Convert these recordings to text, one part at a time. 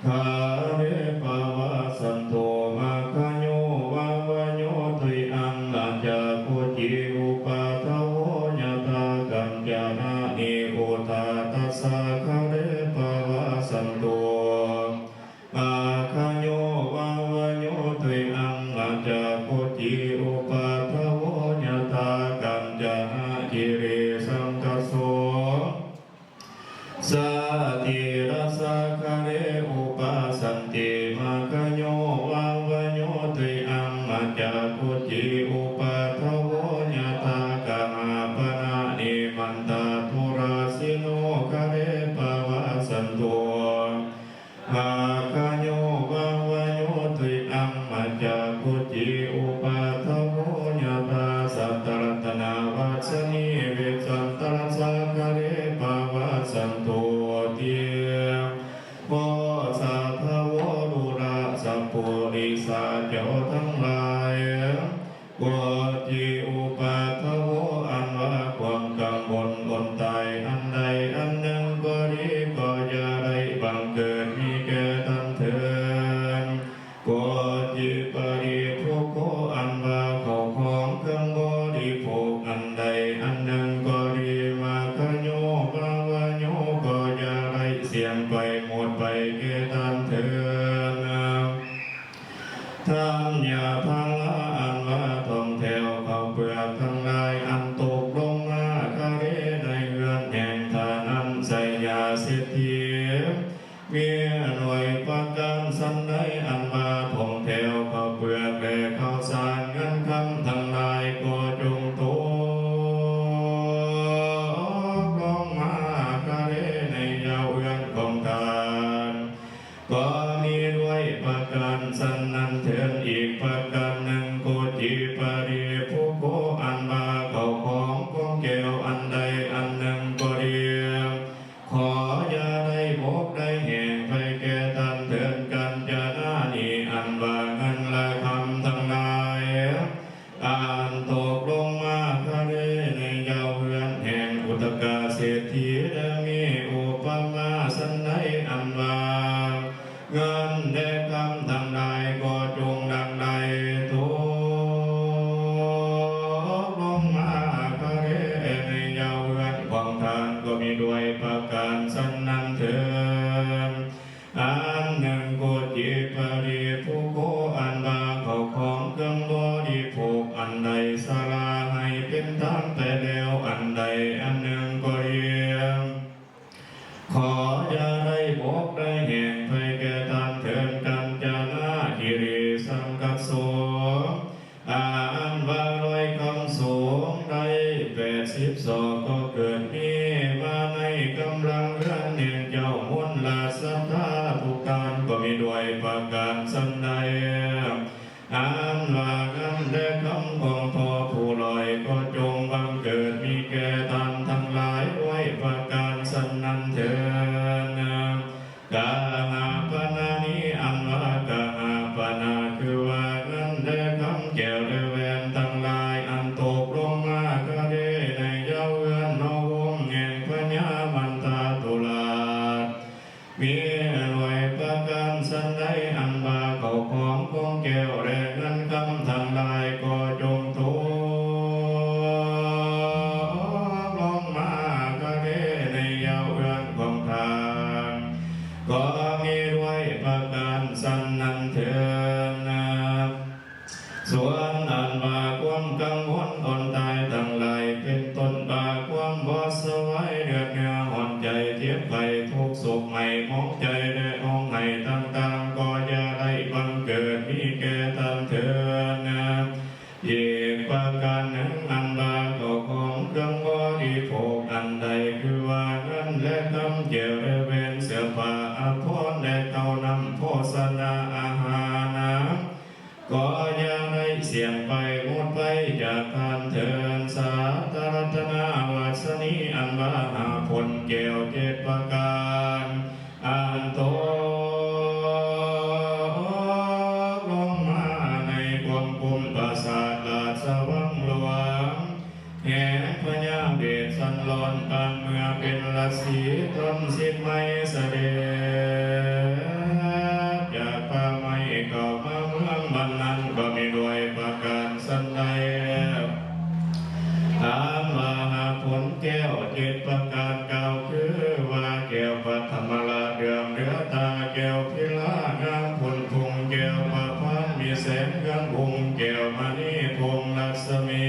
ຄາເຣປະວາສັນໂຕ ມັກຂະໂຍ ວາວະໂຍ ຕຸຍອັງ ອາຈັກຂຸຈິ ອຸປາທະໂວ ຍະຖາ ກັນຈະນະ ນິໂອທາ ຕັດສະ ຄາເຣປະວາສັນໂຕ ມັກຂະໂຍ ວາວະໂຍ ຕຸຍອັງ ອາຈັກຂຸຈິ ອຸປາທະໂວ ຍະຖາ ກັນຈະນະ ກິເລສັງຄະໂສ ສາຕິຣັດສະຄາເຣ ອຸປາສັນຕິ ມັກຂະໂຍ ວາວະໂຍ ຕຸຍອັງ ອາຈັກຂຸຈິ ອຸປາທະໂວ ຍະຖາ ກະຫາປະນະ ນິມັນຕາ ປຸລາສິໂນ ຄາເຣປະວາສັນໂຕ ມັກຂະໂຍ ວາວະໂຍ ຕຸຍອັງ ອາຈັກຂຸຈິ ອຸປາທະໂວ ຍະຖາ ສັດຕະລັດຕະນະວັດສະນີ ວິດສັນຕະຣັດສະຄາເຣ ປະວາສັນໂຕ ຕິໂພສາທະໂວ ລຸລະສະປຸລິສາເຈົ້າທັງຫຼາຍ ໂກຈິອຸປາທະໂວ ອັນວ່າຄວາມກັງວົນອົນຕາຍອັນໃດອັນໜຶ່ງກໍດີ ກໍຢ່າໄດ້ບັງເກີດມີແກ່ທ່ານເທີນ ໂກຈິປະລິພຸກໂຄ ອັນວ່າເຂົ້າຂອງເຄື່ອງບໍລິໂພກອັນໃດອັນໜຶ່ງກໍດີ ມັກຂະໂຍ ວາວະໂຍ ກໍຢ່າໄດ້ສ່ຽງໄປໝົດໄປແກ່ທ່ານເທີນ ທັນຍາທາລາ ອັນວ່າທ້ອງແຖວເຂົ້າເປືອກທັງຫຼາຍ ອັນຕົກລົງມາຄາເຣໃນເຮືອນແຫ່ງທ່ານນັ້ນ ໄຊຍາເສດຖີ ມີໜ່ວຍປະການສັນໃດ ອັນວ່າທ້ອງແຖວເຂົ້າເປືອກ ແລະ ເຂົ້າສານເງິນຄຳທັງຫຼາຍ ກໍຈົ່ງຕົກລົງມາຄາເຣໃນເຫຍົາເຮືອນຂອງທ່ານ ກໍມີດ້ວຍປະການສັນນັ້ນເທີນ ອີກປະການໜຶ່ງ ໂກຈິປະລິພຸກໂຄ ອັນວ່າເຂົ້າຂອງຂອງແກ້ວອັນໃດອັນໜຶ່ງກໍດີ ຂໍຢ່າໄດ້ບົກໄດ້ແຫ້ງໄປແກ່ທ່ານເທີນ ກັນຈະນະນີ ອັນວ່າເງິນລະຄຳທັງຫຼາຍ ອັນຕົກລົງມາຄາເຣໃນເຫຍົາເຮືອນແຫ່ງອຸດຕະກະເສດຖີ ແລະ ມີອຸປະມາສັນໃດ ອັນວ່າເງິນແລະຄຳທັງຫຼາຍ ກໍຈົ່ງດັ່ງໄດ້ຕົກລົງມາຄາເຣໃນເຫຍົາເຮືອນຂອງທ່ານ ກໍມີດ້ວຍປະການສັນນັ້ນເທີນ ອັນໜຶ່ງ ໂກຈິປະລິພຸກໂຄ ອັນວ່າເຂົ້າຂອງເຄື່ອງບໍລິໂພກອັນໃດສະຫຼາໃຫ້ເປັນທານໄປແລ້ວອັນໃດອັນໜຶ່ງກໍດີ ຂໍຢ່າໄດ້ບົກໄດ້ແຫ້ງໄປແກ່ທ່ານເທີນ ກັນຈະນະກິເລສັງຄະໂສ ອັນວ່າລອຍຄຳສູງໄດ້ແປດສິບສອກ ກໍເກີດມີມາໃນກຳລັງເຮືອນແຫ່ງເຈົ້າມົນລາຊະທາທຸກທ່ານ ກໍມີດ້ວຍປະການສັນໃດ ອັນວ່າເງິນແລະຄຳຂອງພໍ່ຜູ້ລອຍ ກໍຈົ່ງບັງເກີດມີແກ່ທ່ານທັງຫຼາຍດ້ວຍປະການສັນນັ້ນເທີນ ກະຫາປະນານີ ອັນວ່າກະຫາປະນາ ຄືວ່າເງິນແລະຄຳແກ້ວແລະແຫວນທັງຫຼາຍ ອັນຕົກລົງມາຄາເຣໃນເຫຍົາເຮືອນນອກວົງແຫ່ງພະຍາມັນທາຕຸລາດ ມີດ້ວຍປະການສັນໃດ ອັນວ່າເຂົ້າຂອງຂອງແກ້ວແລະເງິນຄຳທັງຫຼາຍ ກໍຈົ່ງຕົກລົງມາຄາເຣໃນເຫຍົາເຮືອນຂອງທ່ານ ກໍມີດ້ວຍປະການສັນນັ້ນເທີນ ສ່ວນອັນວ່າຄວາມກັງວົນອົນຕາຍທັງຫຼາຍ ເປັນຕົ້ນວ່າຄວາມຫວາດສະຫວາຍ ເດືອດເໜືອຮ້ອນໃຈ ເຈັບໄຂ້ ທຸກໂສກໄໝ້ໝອງໃຈ ແລະຮ້ອງໄຫ້ຕ່າງໆ ກໍຢ່າໄດ້ບັງເກີດມີແກ່ທ່ານເທີນ ອີກປະການໜຶ່ງ ອັນວ່າເຂົ້າຂອງເຄື່ອງບໍລິໂພກອັນໃດ ຄືວ່າເງິນແລະຄຳ ແກ້ວແລະແຫວນ ເສື້ອຜ້າອາພອນ ແລະເຂົ້ານ້ຳໂພຊະນາອາຫານ ກໍຢ່າໄດ້ສ່ຽງໄປໝົດໄປຈາກທ່ານເທີນ ສາທາລັດຕະນະວັດສະນີ ອັນວ່າຫາຜົນແກ້ວເຈັດປະການ ອັນຕົກລົງມາໃນຄວາມກຸມປາສາດລາຊະວັງຫຼວງ ແຫ່ງພະຍາເວດສັນລອນ ປານເມື່ອເປັນລາສີ ທຳສິດໄມສະເດ ອຳມະລາດເດືອງເຫຼືອຕາ ແກ້ວພິລາງາມພົ້ນພຸ່ງ ແກ້ວປະພານມີແສງເຮືອງຮຸ່ງ ແກ້ວມະນີພົງລັດສະໝີ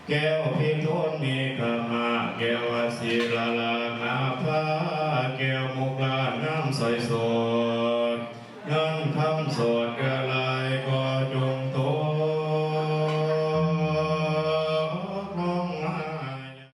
ແກ້ວພິໂທນມີກາມະ ແກ້ວວະຊີລາລາ